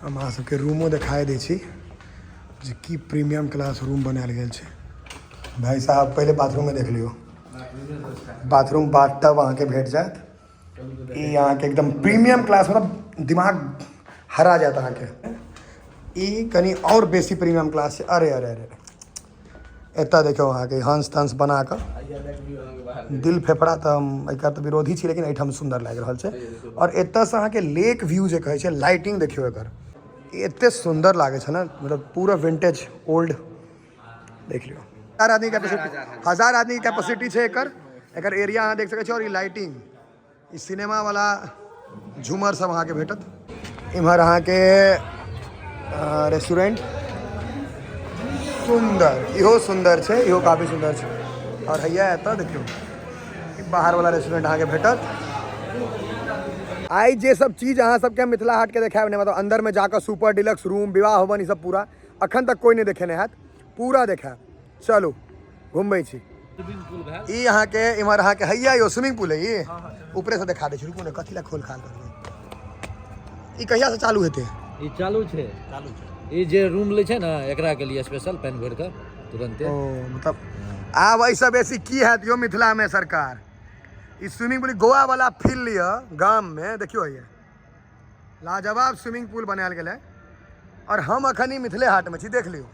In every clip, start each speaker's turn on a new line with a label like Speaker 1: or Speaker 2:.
Speaker 1: हम अहाँ सबके रूमो देखाए दै छी जे की प्रीमियम क्लास रूम बनायल गेल छै। भाई साहब, पहिले बाथरूमे देख लियौ। बाथरूम, बाथ टब अहाँके भेट जायत। ई अहाँके एकदम प्रीमियम क्लास, मतलब दिमाग हरा जायत अहाँके। ई कनि आओर बेसी प्रीमियम क्लास छै। अरे अरे अरे, एतऽ देखियौ, अहाँके हंस तंस बना कऽ दिल फेफड़ा। तऽ हम एकर तऽ विरोधी छी, लेकिन एहिठाम सुन्दर लागि रहल छै। आओर एतऽसँ अहाँके लेक व्यू जे कहै छै, लाइटिंग देखियौ एकर, एते सुन्दर लागै छै ने, मतलब पूरा विंटेज ओल्ड। देख लियौ, 1000 आदमी कैपेसिटी, 1000 आदमी कैपेसिटी छै एकर। एकर एरिया अहाँ देख सकै छी। आओर ई लाइटिंग, ई सिनेमा वाला झूमर सब अहाँके भेटत। इम्हर अहाँके रेस्टोरेंट सुन्दर, इहो सुन्दर छै, इहो काफी सुन्दर छै। आओर हैया एतऽ देखियौ, ई बाहर वाला रेस्टोरेंट अहाँके भेटत। आइ जे सब चीज अहाँ सबके हम मिथिला हाट के देखायब ने, मतलब अंदर में जाकऽ सुपर डिलक्स रूम, विवाह भवन, ई सब पूरा अखन तक कोई नहि देखेने हैत, पूरा देखायब। चलू, घुमबै छी। ई अहाँके इम्हर अहाँके हैया यौ स्विमिंग पूल है। ई ऊपरे से देखा दै छी, रुकू ने, कथी लए खोल खाल करबै? ई कहिया से चालू हेतै?
Speaker 2: ई चालू छै, चालू छै। ई जे रूम लै छै ने, एकरा के लिए स्पेशल पानि भरि कऽ तुरंते।
Speaker 1: ओ मतलब आब एहिसँ बेसी की हैत यौ मिथिलामे सरकार? ई स्विमिंग पूल, गोवा वाला फील लिअ गाममे। देखियौ हैया लाजवाब स्विमिंग पूल बनायल गेलै और हम अखन ई मिथिले हाटमे छी, देख लियौ।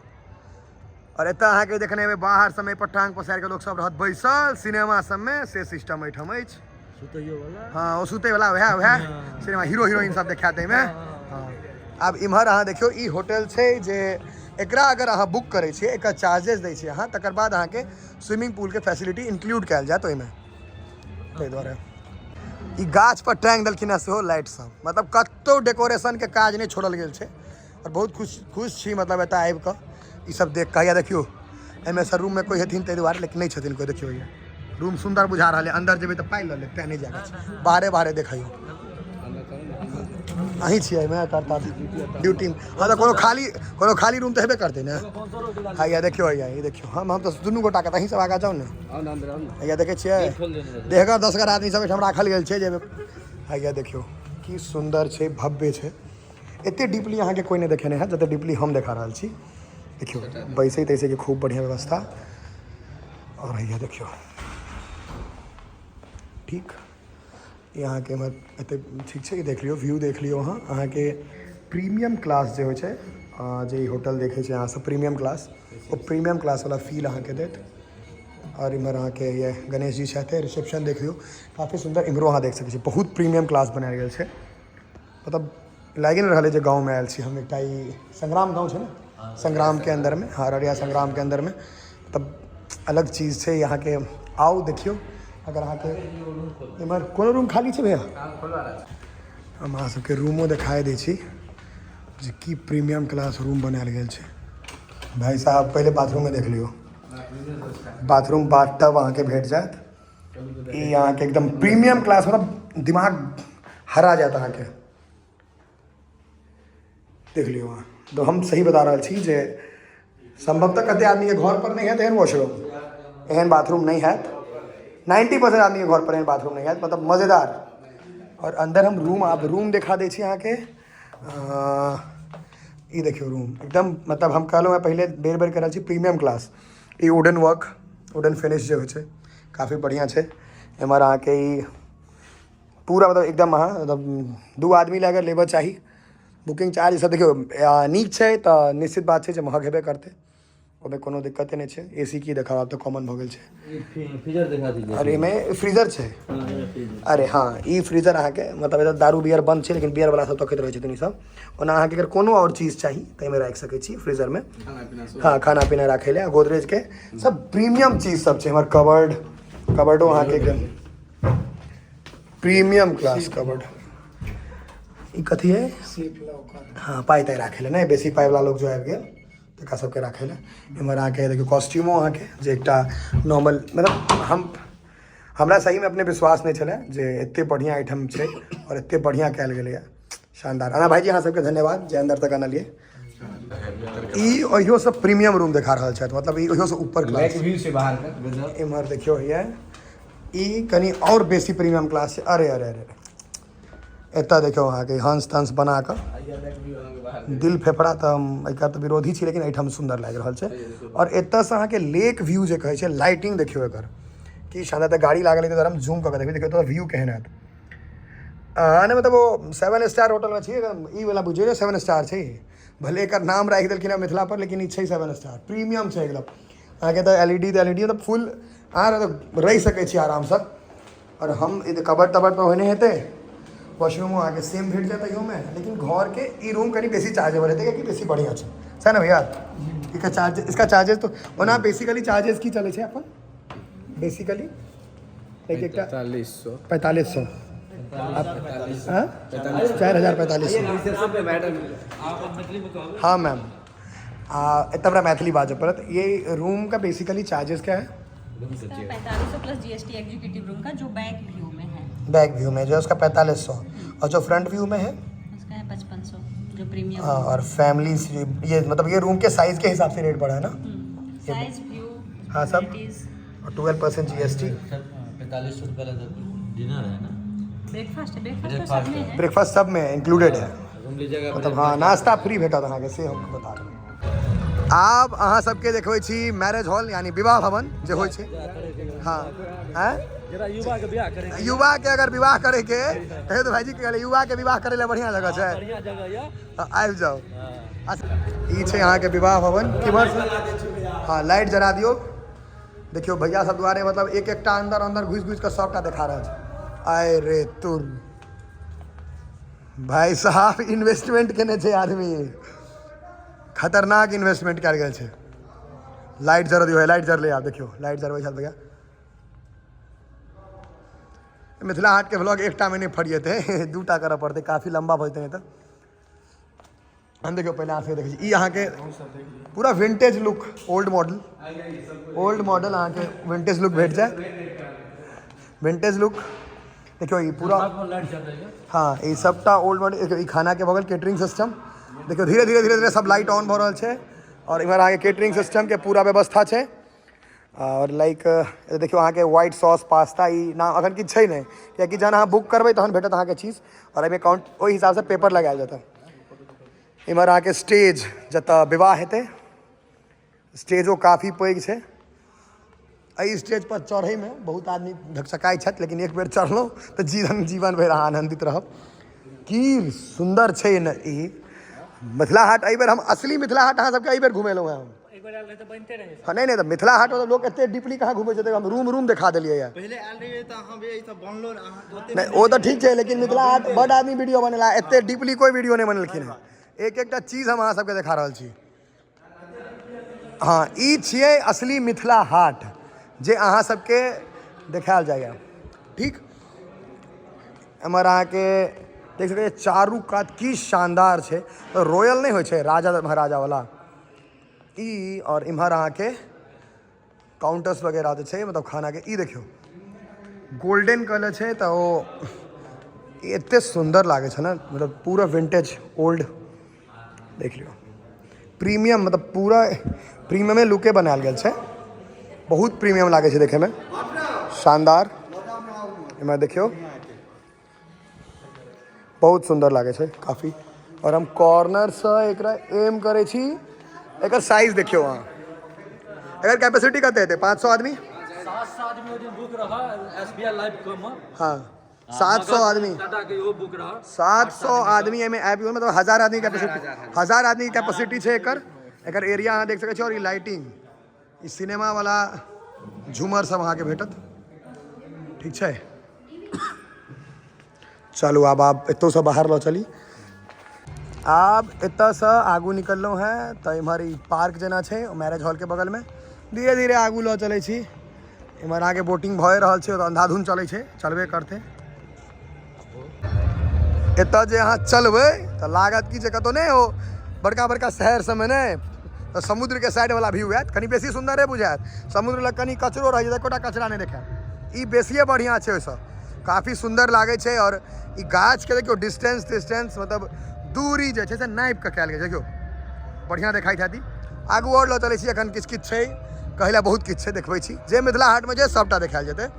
Speaker 1: और एतऽ अहाँके देखने हेबै, बाहर सबमे पर टांग पसारि कऽ लोक सब रहत बैसल सिनेमा सबमे, से सिस्टम एहिठाम अछि।
Speaker 2: सुतैयो वाला।
Speaker 1: हँ, ओ सुतै वाला, वएह वएह सिनेमा, हीरो हीरोइन सब देखायत एहिमे। हँ, आब इम्हर अहाँ देखियौ, ई होटल छै जे एकरा अगर अहाँ बुक करै छियै, एकर चार्जेस दै छियै अहाँ, तकर बाद अहाँके स्विमिंग पूलके फैसिलिटी इंक्लूड कयल जायत ओहिमे। ताहि दुआरे ई गाछ पर टाँगि देलखिन हँ सेहो लाइट सब, मतलब कतहु डेकोरेशनके काज नहि छोड़ल गेल छै। आओर बहुत खुश खुश छी, मतलब एतऽ आबि कऽ ई सब देख कऽ। हैया देखियौ, एहिमे सँ रूममे कोइ हेथिन ताहि दुआरे, लेकिन नहि छथिन कोइ। देखियौ, हैया रूम सुन्दर बुझा रहल है। अन्दर जेबै तऽ पाइ लऽ लेत, तेँ नहि जायके छै, बाहरे बाहरे देखैयौ। अहीं छियै एहिमे करता ड्यूटी? हँ, तऽ कोनो खाली रूम तऽ हेबे करतै ने। हैया देखियौ, हैया ई देखियौ। हम तऽ दुनू गोटाके तऽ अहीं सब आगाँ जाउ ने। हैया देखै छियै, देहगर दसगर आदमी सब एहिठाम राखल गेल छै जे। हैया देखियौ, की सुन्दर छै, भव्य छै। एते डीपली अहाँके कोइ नहि देखेने हैत जते डीपली हम देखा रहल छी। देखियौ, बैसै तैसैके खूब बढ़िआँ व्यवस्था। आओर हैया देखियौ, ठीक ई अहाँके एम्हर एते ठीक छै। देख लियौ, व्यू देख लियौ अहाँ। अहाँके प्रीमियम क्लास जे होइ छै, जे ई होटल देखै छै अहाँ सब प्रीमियम क्लास, ओ प्रीमियम क्लासवला फील अहाँके देत। आओर इम्हर अहाँके ये गणेश जी छथि। रिसेप्शन देख लियौ, काफी सुन्दर। इम्हरो अहाँ देख सकै छी, बहुत प्रीमियम क्लास बनायल गेल छै। मतलब लागि नहि रहल अइ जे गाँवमे आयल छी हम। एकटा ई संग्राम गाँव छै ने, संग्रामके अन्दरमे, हँ, अररिया संग्रामके अन्दरमे। तब अलग चीज छै अहाँके। आउ, देखियौ। अगर अहाँके इम्हर कोनो रूम खाली छै भैया? हम अहाँ सबके रूमो देखाए दै छी जे की प्रीमियम क्लास रूम बनायल गेल छै। भाई साहब, पहिले बाथरूमे देख लियौ। बाथरूम, बाथ टब अहाँके भेट जायत। ई अहाँके एकदम प्रीमियम क्लास, मतलब दिमाग हरा जायत अहाँके। देख लियौ अहाँ। तऽ हम सही बता रहल छी जे सम्भवतः कते आदमीके घर पर नहि हैत एहन वॉशरूम, एहन बाथरूम नहि हैत। 90% आदमीके घर पर एहन बाथरूम नहि हैत, मतलब मजेदार। आओर अन्दर हम रूम, आब रूम देखा दै छी अहाँके। ई देखियौ रूम, एकदम मतलब हम कहलहुँ हेँ पहिले, बेर बेर कहि रहल छी, प्रीमियम क्लास। ई वुडन वर्क, वुडन फिनिश जे होइ छै, काफी बढ़िआँ छै। एम्हर अहाँके ई पूरा मतलब एकदम अहाँ मतलब दू आदमी लए अगर लेबऽ चाही, बुकिंग चार्ज ईसब देखियौ। नीक छै तऽ निश्चित बात छै जे महग हेबे करतै, ओहिमे कोनो दिक्कते नहि छै। ए सी की देखाब, आब तऽ कॉमन भऽ गेल छै।
Speaker 2: फ्रीजर देखा दीजिए।
Speaker 1: अरे, एहिमे फ्रीजर छै? अरे हँ, ई फ्रीजर अहाँके मतलब एतऽ दारू बियर बंद छै, लेकिन बियर वाला सब तकैत रहै छथिन ई सब। ओना अहाँके अगर कोनो आओर चीज चाही तऽ एहिमे राखि सकै छी फ्रीजरमे। हँ, खाना पीना राखै लए। गोदरेजके सब प्रीमियम चीज सब छै। हमर कबर्ड, कबर्डो अहाँके एकदम प्रीमियम क्लास कबर्ड। ई कथी है? हँ, पाइ ताइ राखै लए नहि, बेसी पाइवला लोक जो आबि गेल तकरा सबके राखै लए। एम्हर अहाँके देखियौ, कॉस्ट्यूमो अहाँके जे एकटा नॉर्मल, मतलब हमरा सहीमे अपने विश्वास नहि छलै जे एते बढ़िआँ एहिठाम छै आओर एते बढ़िआँ कयल गेलैए, शानदार। अना भाईजी, अहाँ सबके धन्यवाद जे अन्दर तक अनलियै। ई ओहियो से प्रीमियम रूम देखा रहल छथि, मतलब ई ओहियो से ऊपर क्लास।
Speaker 3: लेक व्यू से बाहर का गजब।
Speaker 1: एम्हर देखियौ, हैया ई कनि आओर बेसी प्रीमियम क्लास छै। अरे अरे अरे, एतऽ देखियौ अहाँके हंस तंस बना कऽ दिल फेफड़ा तऽ हम एकर तऽ विरोधी छी, लेकिन एहिठाम सुन्दर लागि रहल छै। आओर एतऽसँ अहाँके लेक व्यू जे कहै छै, लाइटिंग देखियौ एकर की शानदार। तऽ गाड़ी लागल है, हम जूम कऽ के देखबै, देखियौ तऽ व्यू केहन हैत। नहि मतलब ओ 7 स्टार होटलमे छी, ई वाला बुझियौ जे 7 स्टार छै। भले एकर नाम राखि देलखिन हँ मिथिला पर, लेकिन ई छै 7 स्टार, प्रीमियम छै एकदम। अहाँके तऽ एल ई डी तऽ एल ई डी, मतलब फुल अहाँ रहि सकै छी आरामसँ। आओर हम ई कबर्ड तबर्ड तऽ ओहने हेतै, वॉशरूमो अहाँके सेम भेट जायत एहियोमे, लेकिन घरके ई रूम कनि बेसी चार्जेबल हेतै, कियाकि बेसी बढ़िआँ छै। सएह ने भैया? एकर चार्ज, इसका चार्जेस तऽ ओना बेसिकली चार्जेस की चलै छै अपन बेसिकली? लाइक एकटा
Speaker 3: 4500।
Speaker 1: 4500, हाँ, 4045। हाँ मैम, एतऽ हमरा मैथिली बाजऽ पड़त। ये रूम का बेसिकली चार्जेस क्या है?
Speaker 4: इसका 4500 प्लस जीएसटी, एग्जीक्यूटिव रूम का जो बैक व्यू में है।
Speaker 1: बैक व्यू में जो है उसका 4500, और जो फ्रंट व्यू में है?
Speaker 4: उसका है 5500, जो प्रीमियम।
Speaker 1: हाँ, और फैमिली ये मतलब ये रूम के साइज के हिसाब से रेट बढ़ा है ना?
Speaker 4: Size, view.
Speaker 1: हाँ, सब। और 12% जीएसटी।
Speaker 2: 4500 रुपया डिनर है ना?
Speaker 4: ब्रेकफास्ट है, ब्रेकफास्ट तो सब में है।
Speaker 1: ब्रेकफास्ट सब में इंक्लूडेड है।
Speaker 2: रूम लीजिएगा।
Speaker 1: मतलब हाँ, नाश्ता फ्री भेटत अहाँके, से हम बता देब। आब अहाँ सबके देखबै छी मैरेज हॉल, यानी विवाह भवन जे होइ छै। हाँ, आँय?
Speaker 2: जरा युवा के बियाह करे।
Speaker 1: युवा के अगर विवाह करे के कहियो तऽ भाईजी कहले, युवा के विवाह करे ला बढ़िया जगह छै।
Speaker 2: बढ़िया जगह या।
Speaker 1: हाँ, आबि जाउ। ई छै अहाँके विवाह भवन। किम्हर से? हाँ, लाइट जरा दियौ। देखियौ भैया सब दुआरे मतलब एक एकटा अंदर अंदर घुसि घुसि कऽ सबटा देखा रहल छै। आय रे तुर, भाई साहब इन्वेस्टमेंट केने छै आदमी, खतरनाक इन्वेस्टमेंट कयल गेल छै। लाइट जरऽ दियौ, लाइट जरलै। आब देखियौ लाइट जरबै छथि भैया। मिथिला हाटके व्लॉग एकटा मे नहि फरिएतै, दूटा करऽ पड़तै, काफी लम्बा भऽ जेतै नहि तऽ। हम देखियौ पहिले अहाँ सबके देखै छी, ई अहाँके पूरा vintage look, old model, old model अहाँके विंटेज लुक भेट जायत। विंटेज लुक देखियौ ई पूरा।
Speaker 2: लाइट जल रही है।
Speaker 1: हाँ, ई सबटा ओल्ड मॉडल। देखियौ ई खानाके भऽ गेल कैटरिंग सिस्टम। देखियौ धीरे धीरे धीरे धीरे सब लाइट ऑन भऽ रहल छै और इम्हर अहाँके कैटरिंग सिस्टमके पूरा व्यवस्था छै। और लाइक देखियौ अहाँके व्हाइट सॉस पास्ता, ई नाम अखन किछु छै नहि, कियाकि जहन अहाँ बुक करबै तहन भेटत अहाँके चीज और एहिमे काउंट ओहि हिसाबसँ पेपर लगायल जेतै। इम्हर अहाँके स्टेज, जतऽ विवाह हेतै, स्टेजो काफी पैघ छै। एहि स्टेज पर चढ़ैमे बहुत आदमी धकचकाइ छथि, लेकिन एक बेर चढ़लहुँ तऽ जीवन जीवन भरि अहाँ आनन्दित रहब। की सुन्दर छै ने ई मिथिला हाट। एहि बेर हम असली मिथिला हाट अहाँ सबके एहि बेर घुमेलहुँ हेँ हम। हाँ, नहि नहि, तऽ मिथिला हाट मतलब लोक एते डीपली कहाँ घुमै छै? हम रूम रूम देखा देलियै यऽ।
Speaker 5: पहिले आयल रहियै तऽ अहाँ भी सब बनलो अहाँ।
Speaker 1: नहि, ओ तऽ ठीक छै, लेकिन मिथिला हाट बड आदमी वीडियो बनेला, एते डीपली कोइ वीडियो नहि बनेलखिन हेँ। एक एकटा चीज हम अहाँ सबके देखा रहल छी। हाँ, ई छियै असली मिथिला हाट जे अहाँ सबके देखायल जाइए। ठीक, एम्हर अहाँके देख सकै छियै चारू कात की शानदार छै, रॉयल नहि होइ छै राजा महाराजा वाला ई। और इम्हर अहाँके काउंटर्स वगैरह जे छै, मतलब खानाके। ई देखियौ गोल्डन कलर छै तऽ ओ एते सुन्दर लागै छै ने, मतलब पूरा विंटेज ओल्ड देख लियौ, प्रीमियम, मतलब पूरा प्रीमियमे लुके बनायल गेल छै। बहुत प्रीमियम लागै छै देखैमे, शानदार। एहिमे देखियौ बहुत सुन्दर लागै छै काफी। और हम कॉर्नरसँ एकरा एम करै छी। एकर साइज देखियौ अहाँ, एकर कैपेसिटी कते हेतै? 500 आदमी?
Speaker 2: 700 आदमी ओहि दिन बुक रहा एसबीआई लाइव के में।
Speaker 1: हाँ, 700 आदमी।
Speaker 2: टाटा के इहो बुक रहा।
Speaker 1: 700 आदमी एहिमे आबि, मतलब 1000 आदमी कैपेसिटी, 1000 आदमी कैपेसिटी छै एकर। एकर एरिया अहाँ देख सकै छी। और ई लाइटिंग, ई सिनेमा वाला झूमर सब अहाँके भेटत। ठीक छै, चलू आब आब एतौसँ बाहर लऽ चली। आब एतऽसँ आगू निकललहुँ हेँ तऽ इम्हर ई पार्क जेना छै मैरेज हॉलके बगलमे। धीरे धीरे आगू लऽ चलै छी। इम्हर अहाँके बोटिंग भए रहल छै, ओतऽ अन्धाधुन चलै छै, चलबे करतै। एतऽ जे अहाँ चलबै तऽ लागत कि जे कतहु नहि हो बड़का बड़का शहर सबमे नहि तऽ समुद्रके साइडवला व्यू आयत, कनि बेसी सुन्दरे बुझायत। समुद्र लग कनि कचरो रहै छै, एकोटा कचरा नहि देखायत। ई बेसिए बढ़िआँ छै, ओहिसँ काफी सुन्दर लागै छै। आओर ई गाछके देखियौ डिस्टेंस तिस्टेंस, मतलब दूरी जे छै से नापि कऽ कयल गेल छै। देखियौ बढ़िआँ देखाइत हैत ई। आगू आओर लऽ चलै छी, एखन किछु किछु छै कहै लए, बहुत किछु छै देखबै छी। जे मिथिला हाटमे छै सबटा देखायल जेतै।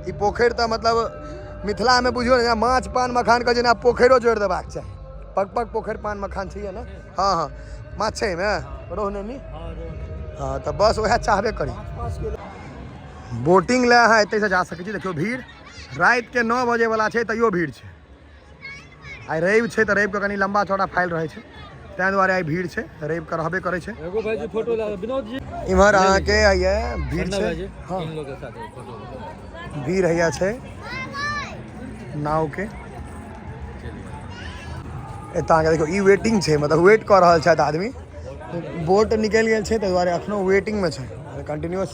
Speaker 1: ई पोखरि तऽ मतलब मिथिलामे बुझियौ ने जेना माछ पान मखानके जेना पोखरिो जोड़ि देबाक चाही। पग पग पोखरि पान मखान छैहे ने। हँ हँ, माछ छै एहिमे, रोहु नैनी। हँ तऽ बस उएह चाहबे करी। बोटिंग लए अहाँ एतहिसँ जा सकै छी। देखियौ भीड़, रातिके 9 बजेवला छै तैयो भीड़ छै। आइ रवि छै तऽ रविके कनि लम्बा चौड़ा फाइल रहै छै, ताहि दुआरे आइ भीड़ छै। रविके रहबे करै छै।
Speaker 2: एगो भाईजी फोटो ला विनोद जी।
Speaker 1: इम्हर अहाँके हैया भीड़
Speaker 2: पन्ना
Speaker 1: छै।
Speaker 2: भाईजी।
Speaker 1: हँ,
Speaker 2: इन लोग के साथ एगो फोटो।
Speaker 1: भीड़ हैया छै नावके। एतऽ अहाँके देखियौ ई वेटिंग छै, मतलब वेट कऽ रहल छथि आदमी। बोट निकलि गेल छै ताहि दुआरे एखनो वेटिंगमे छै कंटिन्यूअस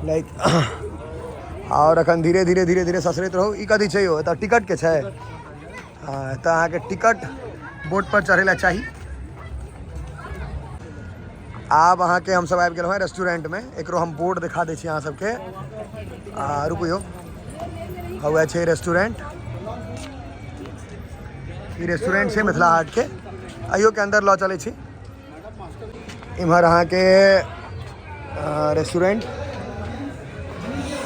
Speaker 1: लाइक। आओर एखन धीरे धीरे धीरे धीरे ससरैत रहू। ई कथी छै यौ? एतऽ टिकटके छै। हँ, एतऽ अहाँके टिकट बोट पर चढ़ै लए चाही। आब अहाँके हमसब आबि गेलहुँ हेँ रेस्टोरेंटमे। एकरो हम बोर्ड देखा दै छी अहाँ सबके। आ रुकू यौ, हौए छै रेस्टोरेंट। ई रेस्टोरेंट छै मिथिला हाटके। अहियोके अन्दर लऽ चलै छी। इम्हर अहाँके रेस्टोरेंट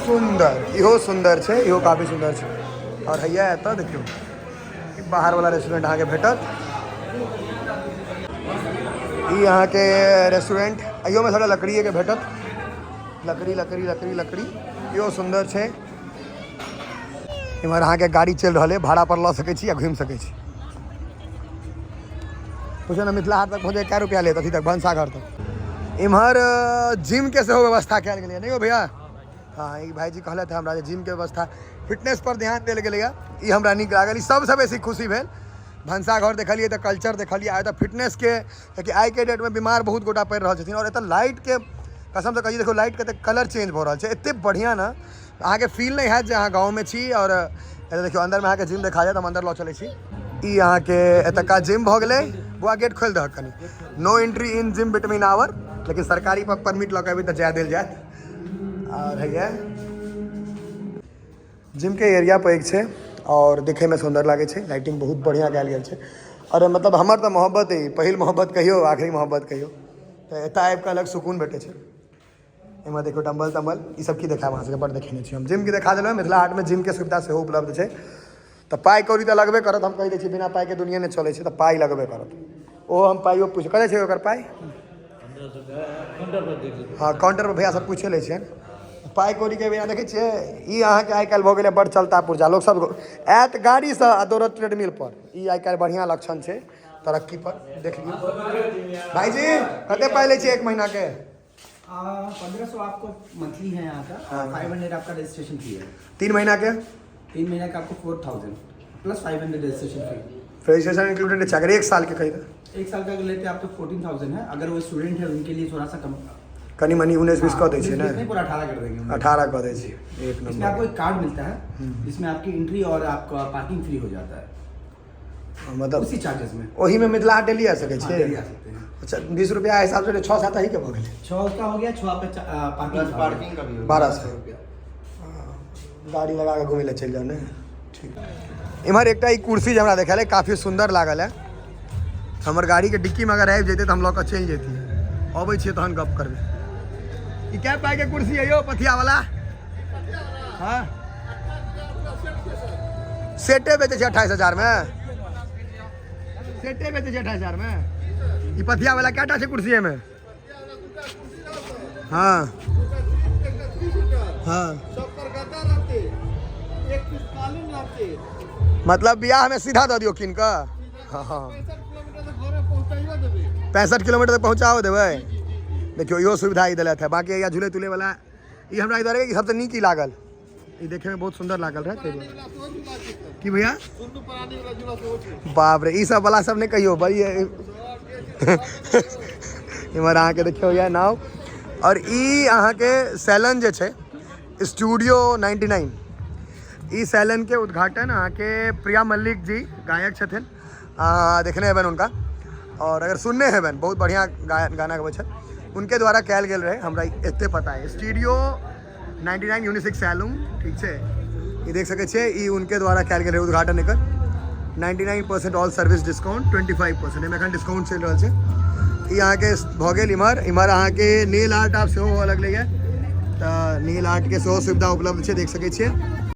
Speaker 1: सुन्दर, इहो सुन्दर छै, इहो काफी सुन्दर छै। आओर हैया एतऽ देखियौ ई बाहरवला रेस्टोरेंट अहाँके भेटत। ई अहाँके रेस्टोरेंट, अहियोमे सबटा लकड़िएके भेटत। लकड़ी लकड़ी लकड़ी लकड़ी, इहो सुन्दर छै। इम्हर अहाँके गाड़ी चलि रहल अइ, भाड़ा पर लऽ सकै छी आ घुमि सकै छी। पूछो ने मिथिला हाट तक पहुँचे कै रुपया लेत अथी तक, भनसाघर तक। इम्हर जिम के सेहो व्यवस्था कयल गेलैए नहि यौ भैया? हँ, ई भाईजी कहलथि हमरा जे जिमके व्यवस्था, फिटनेस पर ध्यान देल गेलैए। ई हमरा नीक लागल, ई सबसँ बेसी खुशी भेल। भनसाघर देखलियै तऽ कल्चर देखलियै, आ एतऽ फिटनेसके, कियाकि आइके डेटमे बीमार बहुत गोटा पड़ि रहल छथिन। आओर एतऽ लाइटके कसमसँ कहै छी, देखियौ लाइटके तऽ कलर चेंज भऽ रहल छै एतेक बढ़िआँ ने, अहाँके फील नहि हैत जे अहाँ गाँवमे छी। आओर एतऽ देखियौ अन्दरमे अहाँके जिम देखा जायत, हम अन्दर लऽ चलै छी। ई अहाँके एतुका जिम भऽ गेलै। बुआ गेट खोलि दहक कनि। No entry in gym between hour, लेकिन सरकारी पर परमिट लऽ कऽ एबै तऽ जाय देल जायत। आओर हैया जिमके एरिया पैघ छै आओर देखैमे सुन्दर लागै छै। लाइटिंग बहुत बढ़िआँ कयल गेल छै। आओर मतलब हमर तऽ मोहब्बत अइ, पहिल मोहब्बत कहियौ, आखिरी मोहब्बत कहियौ, तऽ एतऽ आबि कऽ अलग सुकून भेटै छै। एहिमे देखियौ डम्बल तम्बल ई सब की देखायब अहाँ सबके, बड़ देखेने छी हम। जिमके देखा देलहुँ। मिथिला हाटमे जिमके सुविधा सेहो उपलब्ध छै। तऽ पाइ कौड़ी तऽ लगबे करत, हम कहि दै छी, बिना पाइके दुनिया नहि चलै छै, तऽ पाइ लगबे करत। ओहो हम पाइयो पूछ कते छै ओकर पाइ।
Speaker 2: 1500 काउंटर पर देख लियौ।
Speaker 1: हँ, काउंटर पर भैया सब पूछे लै छियनि पाइ कौड़ीके बिना। देखै छियै ई अहाँके आइ काल्हि भऽ गेलै बड़ चलता पुर्जा। लोक सब आयत गाड़ीसँ आ दौड़त ट्रेडमिल पर। ई आइ काल्हि बढ़िआँ लक्षण छै तरक्की पर। देख लियौ भाईजी, कते पाइ लै छियै एक महीनाके?
Speaker 5: 1500 आपको मंथली है यहाँ का।
Speaker 1: हाँ।
Speaker 5: 500 आपका रजिस्ट्रेशन फी है।
Speaker 1: 3 महीनाके?
Speaker 5: 3 महीना का आपको 4000 plus 500 registration fee.
Speaker 1: Registration included छै। अगर एक सालके कहि दे?
Speaker 5: एक साल का अगर लेते हैं आप तो 14,000 है। अगर वो स्टूडेंट है उनके लिए थोड़ा सा कम।
Speaker 1: कनि मनि 19-20 कऽ दै छै ने?
Speaker 5: नहीं, पूरा 18 कर देंगे हम।
Speaker 1: 18 कऽ दै छी, एक
Speaker 5: इसमें
Speaker 1: नंबर।
Speaker 5: आपको एक कार्ड मिलता है जिसमें आपकी एंट्री और आपका पार्किंग फ्री हो जाता है
Speaker 1: मतलब
Speaker 5: उसी चार्जेस में।
Speaker 1: ओहिमे मिथिला हाट डेली आ सकै
Speaker 5: हाँ,
Speaker 1: छियै?
Speaker 5: डेली आ सकते हैं।
Speaker 1: अच्छा, 20 रुपया हिसाबसँ 6-7 अहीँके भऽ गेलै।
Speaker 5: 6 का हो गया, 6 आपका पार्किंग।
Speaker 3: पार्किंग का भी हो।
Speaker 1: 1200 रुपया गाड़ी लगा कऽ घुमै लए चलि जाउ ने। ठीक, इम्हर एकटा ई कुर्सी जे हमरा देखायल काफी सुन्दर लागल है। हमर गाड़ीके डिक्कीमे अगर आबि जैतै तऽ हम लऽ कऽ चलि जैतियै। अबै छियै तहन गप करबै। ई कै पाइके कुर्सी है यौ पथियावला? हाँ, सेटे बेचै छै 28,000मे। सेटे बेचै छै 28,000मे। ई पथियावला कएटा छै कुर्सी एहिमे? हाँ हाँ, मतलब बियाहमे सीधा दऽ दियौ कीन कऽ। हाँ हाँ, 65 किलोमीटर तक पहुँचाओ देबै। देखियौ इहो सुविधा ई देलथि है। बाकी हैया झूले तुले वाला। ई हमरा एहि दुआरे सबसँ नीक ई लागल, ई देखैमे बहुत सुन्दर लागल रहै ताहि दुआरे। की भैया? बाप रे, ई सब वाला सब नहि कहियौ बड़ी। इम्हर अहाँके देखियौ यऽ नाव। आओर ई अहाँके सैलन जे छै स्टूडियो 99, ई सैलनके उद्घाटन अहाँके प्रिया मल्लिक जी गायक छथिन, देखने हेबनि हुनका और अगर सुनने हेबनि, बहुत बढ़िआँ गाना गबै छथि, उनके द्वारा कयल गेल रहै। हमरा एते पता है। स्टूडियो 99 यूनिसेक्स सैलून, ठीक छै, ई देख सकै छियै, ई उनके द्वारा कयल गेल रहै उद्घाटन एकर। 99% ऑल सर्विस डिस्काउंट 25%, एहिमे एखन डिस्काउंट चलि रहल छै। ई अहाँके भऽ गेल। इम्हर इम्हर अहाँके नेल आर्ट आब सेहो हुअ लगलैए, तऽ नेल आर्टके सेहो सुविधा उपलब्ध छै, देख सकै छियै।